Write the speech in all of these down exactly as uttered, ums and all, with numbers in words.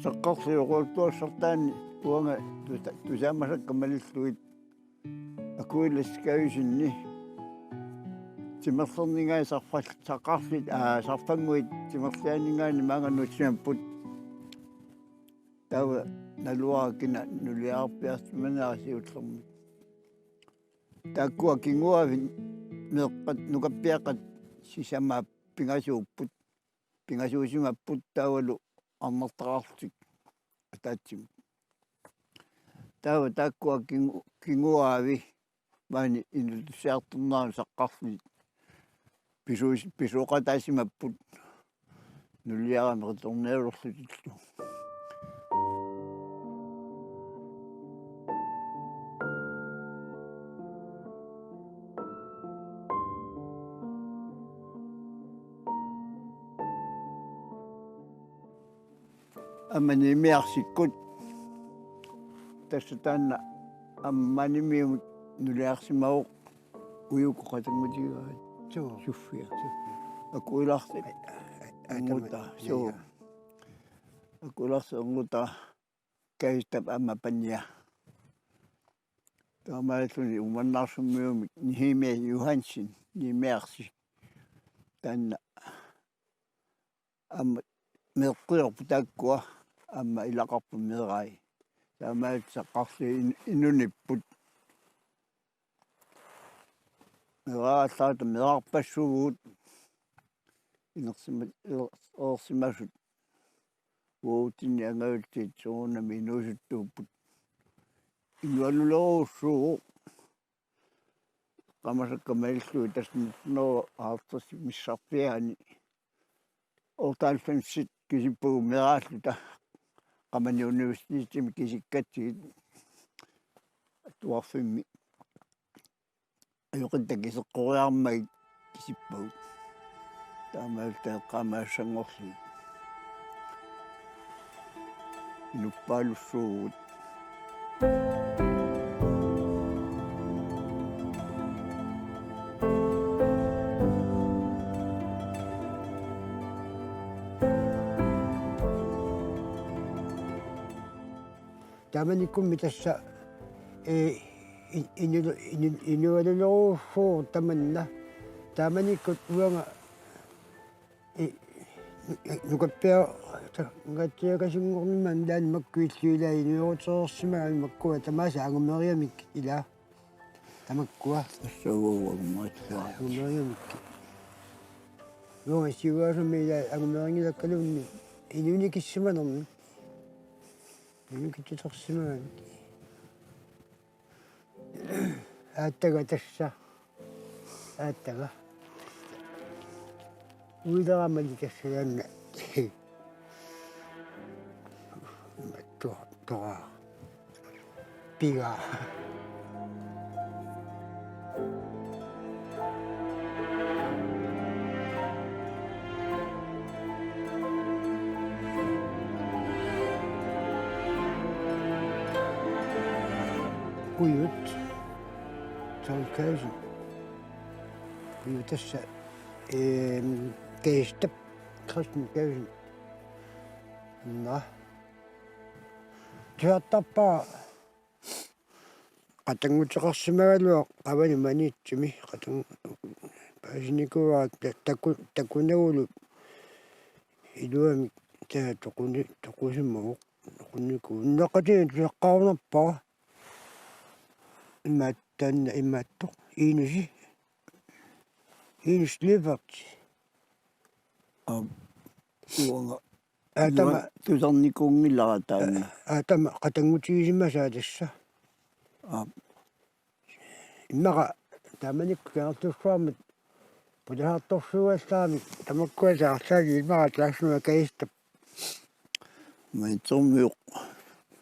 Saqqarluni oqaluttuassartaani uanga tusa-, tusaamasakka malillugit Akuilassikajusinni timerlerninngaanniit sarfall-, saqqarluni, aa, sarfannguit timerliaanninngaanniit maanga nuutsimapput. Taava naluara kina nuliarpiarsimanera siullermik. Taakkua kinguaavit meeqqat nukappiaqqat sisamaat pingasuupput. Pingasuusimapput taavalu arnartaqarlutik ataatsimut. Taava taakkua kingu-, kinguaavi maani inutussiartornerani saqqarluni pisuus-, pisooqataasimapput nuliarami qitornialerlutillu. Aamma Niimiarsikkut. Tassa taanna aamma Niimiumut nuliarsimavoq, ujukkut qatanngutigaat. Suu. Suffia. Suffia. Akuilarsi. Ai, ai, ai, Erngutaa. Tama-, suu. Ja, ja. Akuilarsi Erngutaa. Kajistap aamma pania. Taamaalilluni Uummannaarsummiumik Nehemia Johansen, Niimiarsi. Taanna aamma meeqqiorput taakkua, aamma ilaqarput meerai. Taamaalillutik saqqarluni in-, inunipput. Meeraallaata meerarpassuugut. Inersima-, iler-, ilersimasut. Uagutsinnit angajulliit soorunami inuusuttuupput. Inualulerujussuuvoq. Eqqaamasakka malillugit tassa nitten hundrede og halvtreds missarpiaani. Otteoghalvfemsit kisippagut meeraalluta Qamani Universitetimi kisikkatsigit. Atuarfimmi ajoqittat kiseqqoriarmagit kisippagut. Taamaalilluta eqqaamasassanngorlugit. Inuppaalussuuvugut. Taamanikkummi tassa, ee, in-, inu-, inu-, inualulerujussuuvoq tamanna. Taamanikkut uanga, ee, nu-, nukappiaq-, ta-, nukappiakkasunngornimmat ilaanni makku illup ilaa inuerutereersimagaanni makkua tamaasa angumeriamikkit ilaa. Tamakkua. Tassa uagut angumeriarluta. Angumeriamikkit. Uanga siuaasami ilaa angumeringilakkaluunniit inuunikissimanermik. Inuunikitsitsisimagaanni. Aatsaaga tassa. Aatsaaga. Uileramali tassa taanna. Tua, tua. Piga. Kujut. John Kajsen. Kujut tassa, ehm, Kajstap. Christian Kajsen. Nå. Tusartarpara qatannguteqarsimagaluaq qavani Maniitsumi qatan-, paasinikuuara ta-, taku-, takunagulu iluamik taava toquni-, toqusimavoq, toqunikuuvoq. Nunaqqatigiinni tusaqqaarunarpara. Imaat taanna imaattoq. Inusi. Inus Lyberth. Aap. Uanga. Aa, tama. Uanga tusarnikuunngilara taanna. Aa, tama qatanngutigisimasaa tassa. Aap. Immaqa taamanikkut Kangerlussuarmut pulasartorsuugallaramik tamakkua saarlaagit immaqa taassuma Kajstap. Maitsormiuq.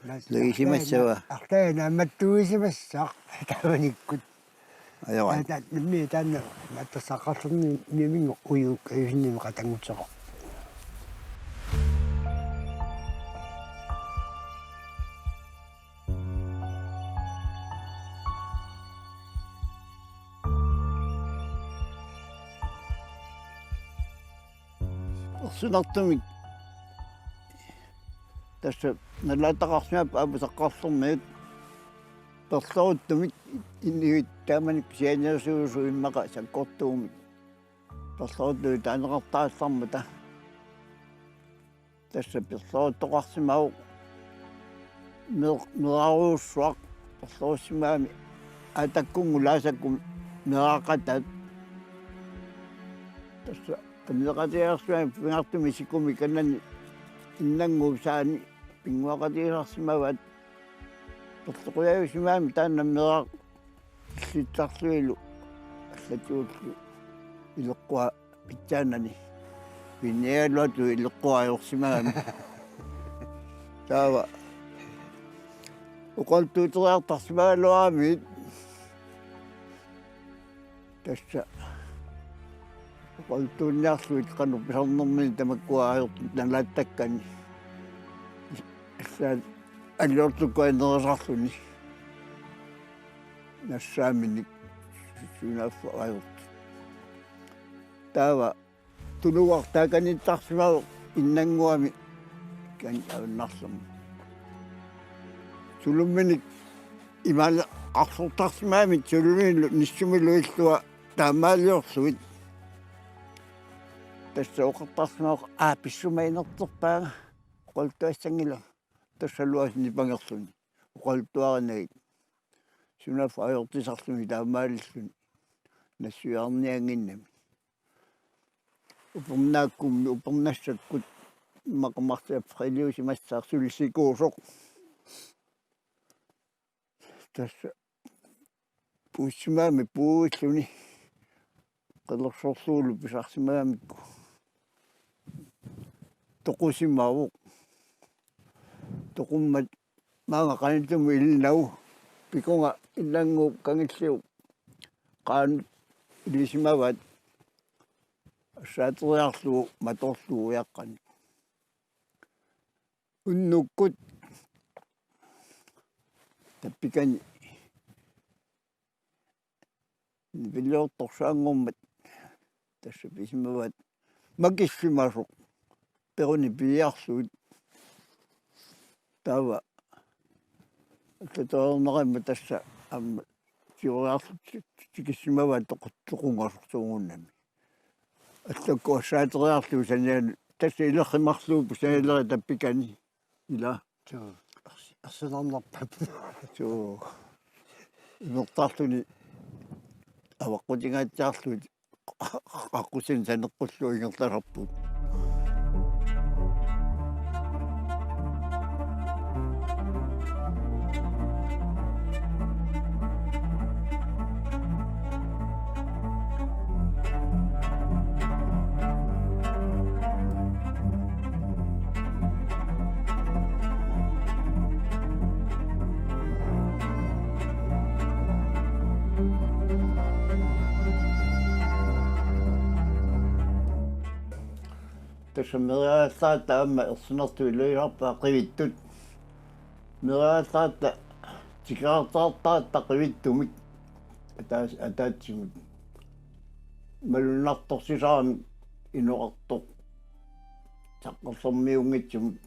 Maitso-, lagisimassava. Arlaanna, arlaanna mattuisimassaaq taamanikkut. Ajoraat. Aa, ta-, nammi taanna mattussaqarluni mimingo uju kajusinnimi qatannguteqarpoq. Ersinartumik Tassa nalaataqarsimappat aamma Saqqarlermiut perleruttumik inuit taamani kisianni suusuimmaqa sakkortuumik perleruttumik taaneqartarallarmata. Tassa perleruttoqarsimavoq meeq-, meerarujussuaq perlerussimagami aatakkut ulaasakkut meeraqataat. Tassa anneqatigiiarsimagami pingaartumik sikumi kanani innannguup saani pinnguaqatigisarsimavaat perlerujusimagami taanna meeraq illitsarlunilu allatiullu ileqqua pitsaanani. Pinnialuatu ileqqua ajorsimagami. Taava oqaluttuuteriartarsimagaluaramigit tassa oqaluttuunniarlugit qanoq pisarnermini tamakkua ajortut nalaattakkani. Allaat aliortukkua nerisarluni nassaaminik sunaaffa ajortut. Taava tuluartaakaniittarsimavoq innannguami kan avannarlermi. Sulumminik imaal arsortarsimagamik sulummilu nissumilu illua taamaaliorlugit. Tassa oqartarsimavoq aa pissuma inerterpaanga oqaluttuassanngilanga. Tassalu aasiit nipangerluni oqaluttuarinagit. Sunaaffa ajortisarluni taamaalilluni nassuiarniannginnami. Upernaakkummi upernassakkut immaqa marsi aprilliusimassaaq suli sikuusoq. Tassa puussimagami puuilluni qilersorluullu pisarsimagamikku toqusimavoq. Toqummat maanga qanittumut ilinnagu pikunga innannguup kangilliup qaanut ilisimavaat assaateriarlugu matorlugu ujaqqanik. Unnukkut tappikani nipiliortorsuanngormat tassa pisimavaat makissimasoq peruni piiarlugit. Taava allatoorneqimmat tassa aamma tigoriarlutik tikissimavaat toqut-, toqungasoq soorunami. Allakkut assaateriarlugu saniani tassa ilerrimarluupput sanialerit tappikani. Ila. Suu. Ers-, ersinarnerpap. Suu. Imertarluni avaqqutigatsiarlugit qaqqusinik saneqqullugu ingerlasarput. Tassa meeraallaat taama ersinertut iluisarpaat qivittut. Meeraallaat tikerartaartaat qivittumik ataas-, ataatsimut. Malunnartorsisaramik inoqartoq. Saqqarlermiunngitsumik.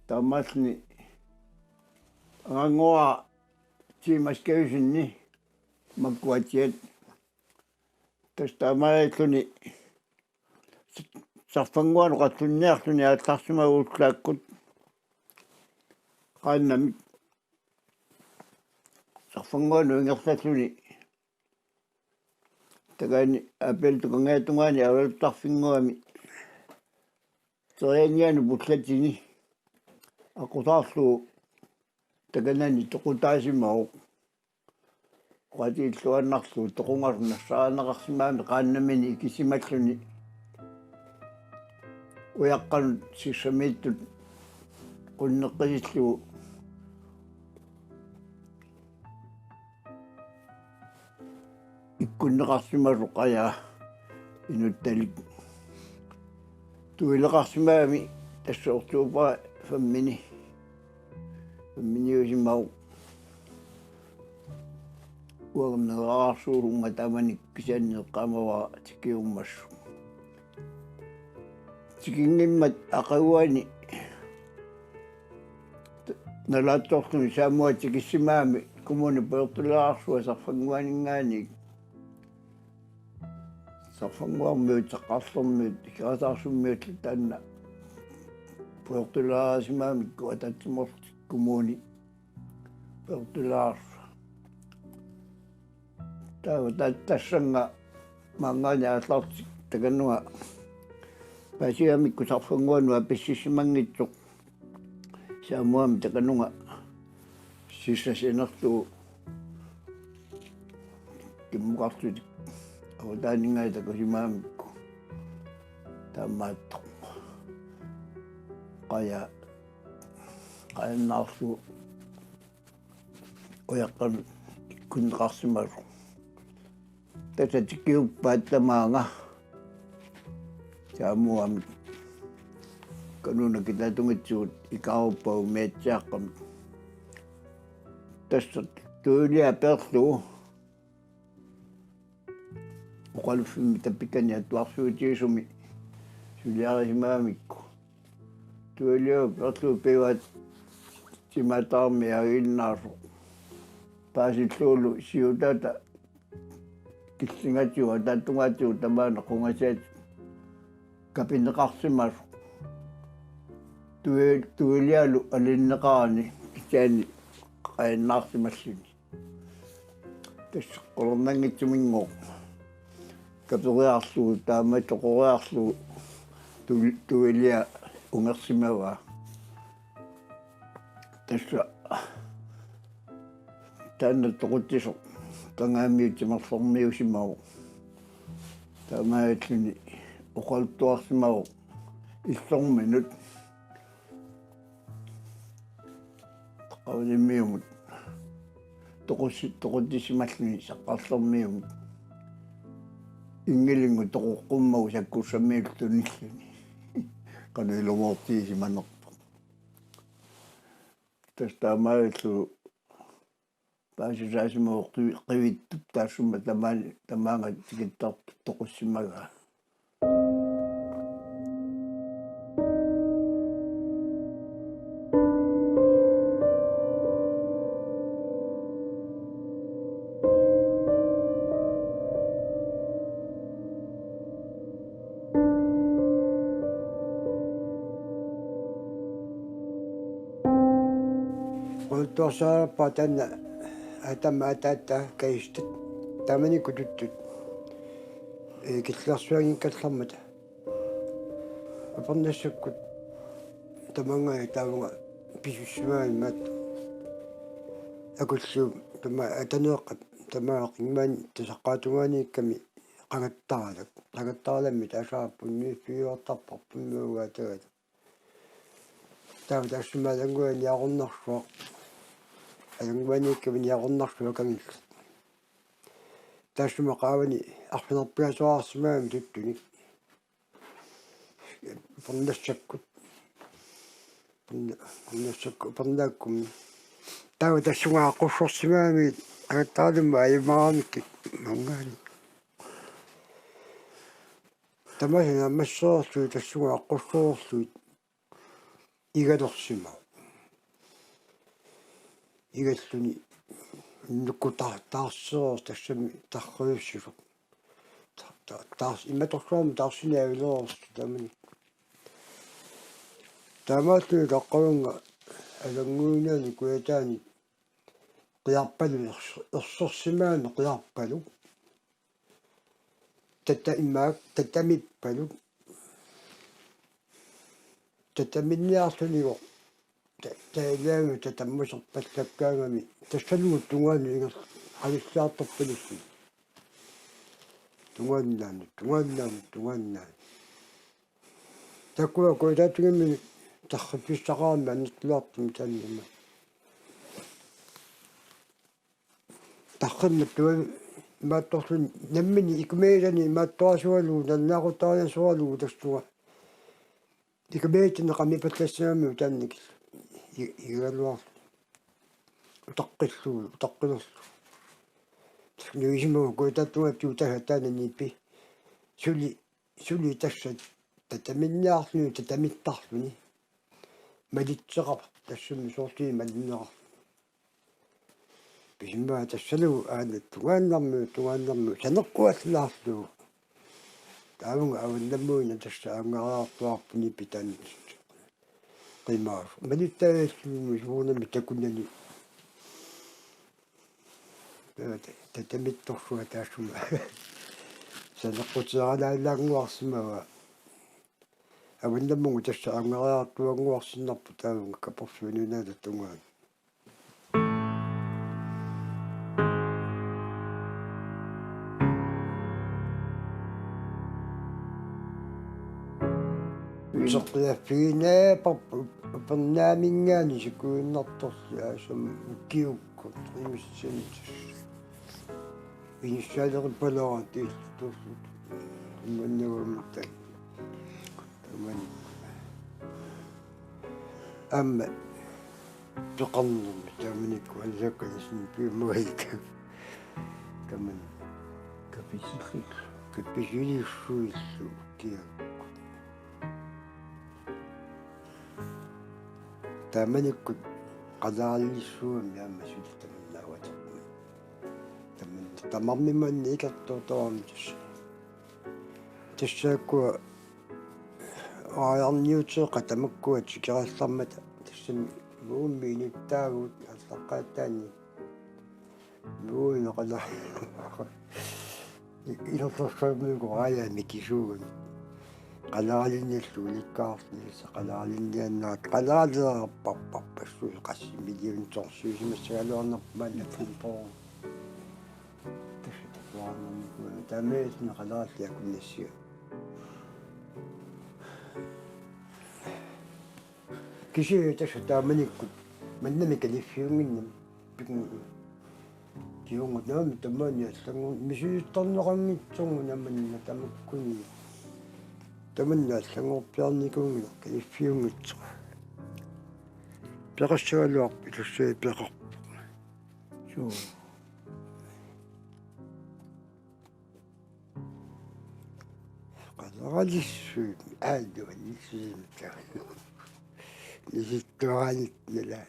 Taamaalluni anganngua tiimaskajussinni makkuatiat. Tassa taamaalilluni sarfannguanut qallunniarluni aallarsimavoq ullaakkut qaannamik. Sarfannguanut ingerlalluni takanani aappialuttup kangiatungaani avaluttarfinnguami terianianut pullatini aqqusaarlugu takanani toqutaasimavoq. Oqaatigiilluinnarlugu toqungasoq nassaarineqarsimagami qaannamini ikisimalluni ujaqqanut sissamiittut qunneqqisillugu ikkunneqarsimasoq ajaa inuttalik. Tuileqarsimagami tassa oktober femmini. Femminiusimavoq. Uanga meerarsuullunga taamani kisianni eqqaamavara tikiummassuk. Tikinngimmat aqaguani nalaatsorluni Samuat tikissimagamik kommuni pujortuleraarsuaq Sarfannguaninngaanniit. Sarfannguarmiut, Saqqarlermiut, Ikerasaarsumiullu taanna pujortuleraarsimagamikku ataatsimoorlutik kommuni pujortuleraarsuaq. Taava ta-, tassannga maanngaanniit aallartitaq takanunga paasigamikku Sarfannguanut apississimanngitsoq Samuamik takanunga sissaq sinerlugu kimmukarlutik avataaninngaanniit takusimagamikku taamaattoq qaja-, qajannaarlugu ujaqqanut ikkunneqarsimasoq. Tassa tikiuppaat tamaanga Samuamik. Kanuna kitaatungitsigut ikaaruppagu umiatsiaaqqamik. Tassa Tuilia peerlugu oqaluffimmi tapikani atuarsuutigisumi suliarisimagamikku. Tuiliup erluup piuat timaataarmi agiinnaasoq. Paasillugulu siutaata killingatigut ataatungatigut tamaana qungasiat kapineqarsimasoq. Tui-, Tuilialu alinneqarani kisianni qajannaarsimalluni. Tassa qularnanngitsuminngooq kaperiarlugu taama toqoriarlugu Tui-, Tuilia ungersimavaa. Tassa taanna toqutsisoq qangaamiut timerlermiuusimavoq. Taamaalilluni oqaluttuarsimavoq illorminut Qavilimiumut toqussi-, toqutsisimalluni Saqqarlermiumut. Inngilinngut toqoqqummagu sakkussamiillu tunilluni. Qanoq ilumoortigisimanerpoq. Tassa taamaalillugu paasisaasimavoq qivi-, qivittup taassuma tamaan-, tamaanga tikittartoq toqussimagaa. Oqaluttuarsarpara taanna aatama ataata Kajistat taamanikkut tuttut, ee, killilersuanngikkallarmata. Upernassakkut tamaanga taavunga pisussimagaat imaattoq. Akullu tamaat ataneeqqat tamaat qingmaan tasaqqaatungaaniikkami qangattaralak. Qangattaralammik taasaapput niuffigiuartarparput nuugaatagata. Taava taassuma alannguani niaqornarsuaq. Alannguaniikkami niaqornarsuaq kangillat. Taassuma qaavani arfineq-pingasoraarsimagami tuttunik. Upernassakkut. Uperna-, upernassakkut, upernaakkummi. Taava tassunga aqqussorsimagami angattaralummik ajumaaramikkik maanngaanniit. Tamaasa naammassereerlugit tassunga aqqussoreerlugit igalersimavoq. Igalluni nukkutaartaarsereersoq tassami tarriussisoq. Ta-, ta-, taars-, imatorsuarmi taarsineq avilereersoq taamani. Taamaalluni taqqavannga alannguinaani kujataani qiarpaluk ers-, ersersimagami qiarpaluk. Tata-, imaak tatamippaluk. Tataminniarlunilu ta-, taalaami tatammuserpallakkaangami tassalugu tungaanut inger-, qalissiartorpalullu. Tungaannaanut, tungaannaanut, tungaannaanut. Takuaku taatungami tarriffissaqarami annertulaartumik taannama. Tarrimmut tua-, imaattorluni nammineq ikumiitani imaattorasugalugu, nalunaaquttariasugalugu tassunga. Ikumiitani qamipallassimammat taanna i-, igaluarluni. Utaqqillugu, utaqqilerlugu. Nuisimagu kujataatigut taanna nipi. Suli, suli tassa tataminniarluni, tatamittarluni. malitseqarpoq tassami soorlu malinnera. Pisimmaa tassalu aana tungaannarmiu, tungaannarmiu saneqquallaarlugu. Taavunga avannammuina tassa aangariartuarput nipi taanna. Qimaas. Malittaalluni suunami takunnani. Taava ta-, tatamittorsuaq taassuma. Saneqqutiaralaannguarsimavaa. Avannammugu tassa aangariartuannguarsinnarpoq taavunga Kaporsuup Nunaata tungaanut. Uteqqiaffigineqarpoq upernaaminngaanniit sikuinnartorli aasam ukiukkut qimissinnis. Inissaaleripalaartut illutorlutik. Imannaguamik tamanna. Aamma peqarnermi taamanikkut aalisakkanik piumagallit. Tamanna. Kapisillit. Kapisilillutillu kiakkut. Taamanikkut qaleraalissuarmi aamma suli tamanna avatarput. Tamanna tamarmi manna ikertortarami tassa. Tassaakkua aajarniuteeqqat tamakkua tikeraartarmata tassami Nuummi inuttaagut aallaqqaataani. Nuummi qala-, ilertorsuarmiuku aajami kisuugami. Qaleralinniallu ulikkaarlunissaq qaleralinniannaat qaleraleerparparpassuit qassit millionit torsiusimassagaluarnerput maanna pumpoo. Tassa takuarnernikuuvoq taamaattumik qalerallit akunnassiaq. Kisianni tassa taamanikkut mannami kaliffiunnginnami pinngu. Kingorna tamaani allanngor-, misilittarineqanngitsoq una manna tamakkuninnga. Tamanna allanngorpiarnikuunngilaq kaliffiunngitsoq. Peqassagaluarpoq, tassa peqarpoq. Suu. Qaleralissuit, aalluannissuit. Nisittuaanit nilai.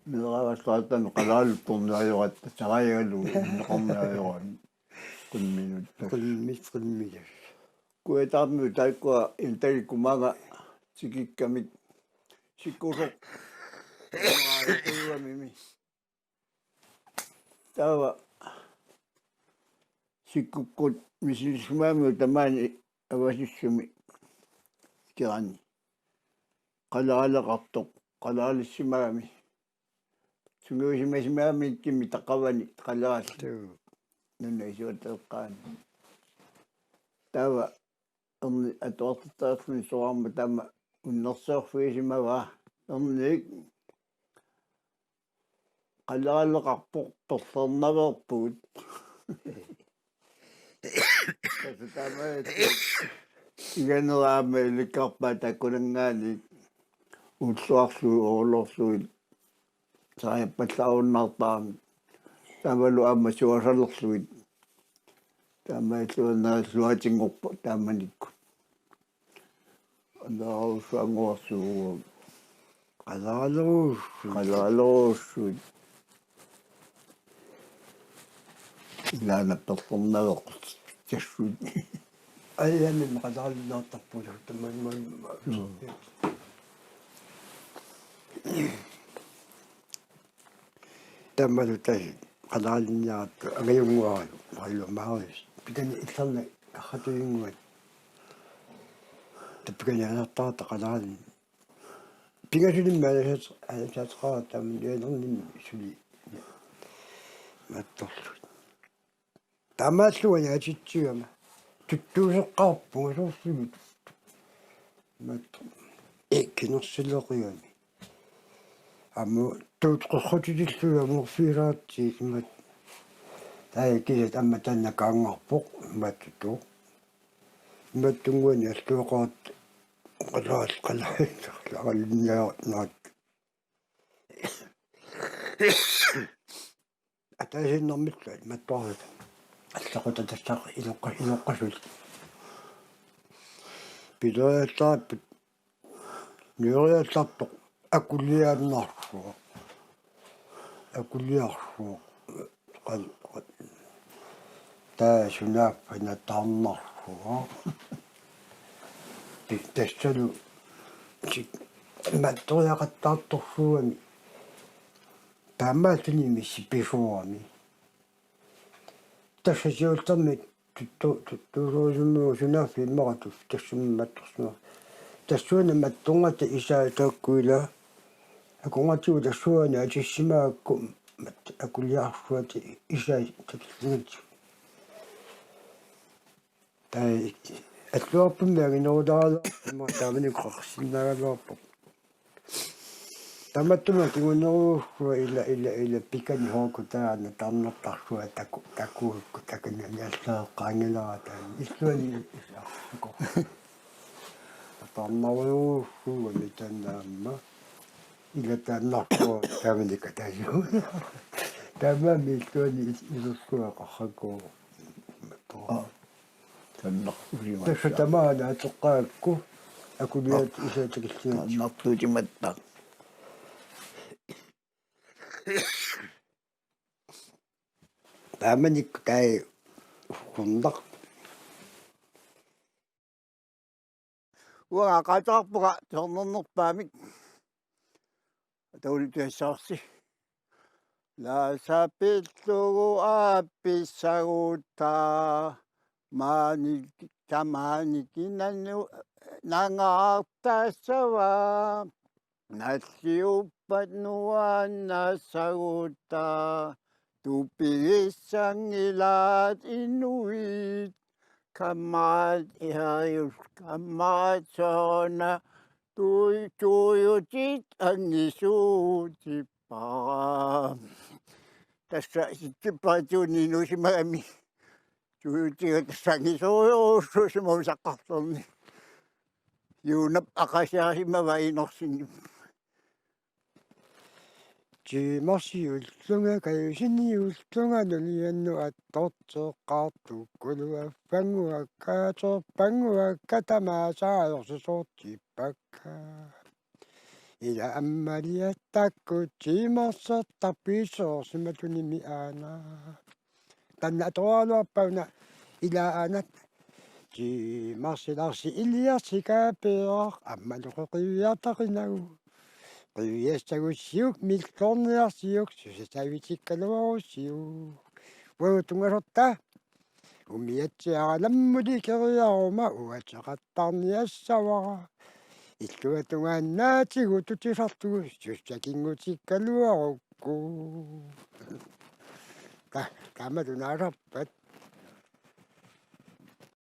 Meeraagassaatami qaleraluttorniajoratta, sarajalu neqarniajoraat. Qimminut. Qimmi-, qimmigas. Kuitaarmiut taakkua intalikkumaanga tikikkamik sikkusoq. Tuugamimi. Taava sikkukkut misilissimagamigit tamaani avasissumi ikerani. Qaleraleqartoq, qaleralissimagami. Sungiusimasimagami kimmi taqavani qalerallit. Tuu. Nunap isuata eqqaani. Taava erni atuartittarluni soraarmat taama unnersoorfigisimavaa. Erniik qaleraleqarpoq perlernaveerpugut. Tassa taamaattut iganera aamma ilikkarpaat takunanngaanniit ulluarlugit orlorlugit saajappallaarunnaartaramik. Taavalu aamma suasalerlugit. Taamaattuinnarluatinngorpoq taamanikkut. Qalerussuanngorsuuvoq. Qaleraleruussuit. Qaleraleruussuit. Ilaana perlernaveeqqut tassuit. Allamik qaleralinniartarpugut tamanna. Mm. Taamalu tassa qaleralinniaratta angajunnguaralu, qallu maaris. Pitani illarna arratujunnguat. Tappikani anartarata qaleralinni. Pingasulimmi anasat-, anasaateqarata taamani nuannernermi suli. Mattorlu. Taamaallugu aniatitsigama. Tuttuuseqqaarpunga soorlumi. Mat-, ee, kinersileqiami. Aamma tuut qerrutitillugu amuuffigisaratsi imat. Taava kisiat aamma taanna kaanngarpoq imaattutoq. Imaattunnguani alluaqaat qalaal-, qalaal-, qalaalinniarnaat. Ataasiinnarmillu mattuarata. Allaqutattassaq iloqqa-, iloqqasut. Pileriallaarput. Nueriallartoq akuliaannarsuaq. Akuliarsuaq. Qal-, qal-, taava sunaaffa taarnarsuaq. Pi-, tassalu sik-, mattoriaqattaartorsuugami. Taamaattunik missi pisoorami. Tassa siullermik tuttu-, tuttuusuusimmagu sunaaffa immaqa tassa tassuma mattorsuaq. Tassuuna mattorngata isaa taakku ila. Akornatigut tassuuna atissimagakku mat-, akuliarsuata isaa takillugu. Taava alluarpummi anginerulaaraluarpoq immaqa taamani qaqsinnaagaluarpoq. Tamatuma kingunerujussuaq ila, ila, ila pikani hoku taanna taarnertarsuaq taku-, takuakku takanani allaqqaanngilara taanna. Illuani isarsuko. Taarnerujussuugami taanna aamma. Ila taarnersuaq taamani katajuuna. Taamaammi illuani is-, isersuaq qarrakku. Aa. Taarnerujussuaq. Tassa tamaana ateqqaakku akuliat isaa takillugu. Taarnerujussuaq timatta. Taamanikkut taava uggornaq. Uanga qaataarpunga tiornernerpaamik. Ataulituassaarsi. Laasa pillugu aappissagutta. Maani tamaani kinannu nangaartassava. Nalliuppat nuannassagutta. Tupigissanngilaat inuit. Kammaat iharius kammaat sooruna. Tui-, tuiutit angisuutippara. Tassa sitsippara tuuni inuusimagami. Tuiutiga tassa angisoorujussuusimavoq saqqartorni. Juunap aqasiasimavaa inersinni. Tiimarsi ullunga kajusini ullunga nuliannut attorteqqaartukkulu affannguakka atorpannguakka tamaasa ajorsisoortippakka. Ila ammaliattakkut tiimarsertarput isoorsimatunimi aana. Taanna atoraluarpaa una ila aana. Tiimarsi Larsi Eliasip kaapeeraq aamma noqoq qiviartaqinagu. Qiviassagussiuk millorniarsiuk susassaavitikkaluarussiuk. Uagut tunngasorta. Umiatsiaq nammulli keriaruma uatsaqattaarniassavara. Illuatungaannaatigut tutisartugut sussakingutikkaluarukku. Ta-, taama tunaasarpat.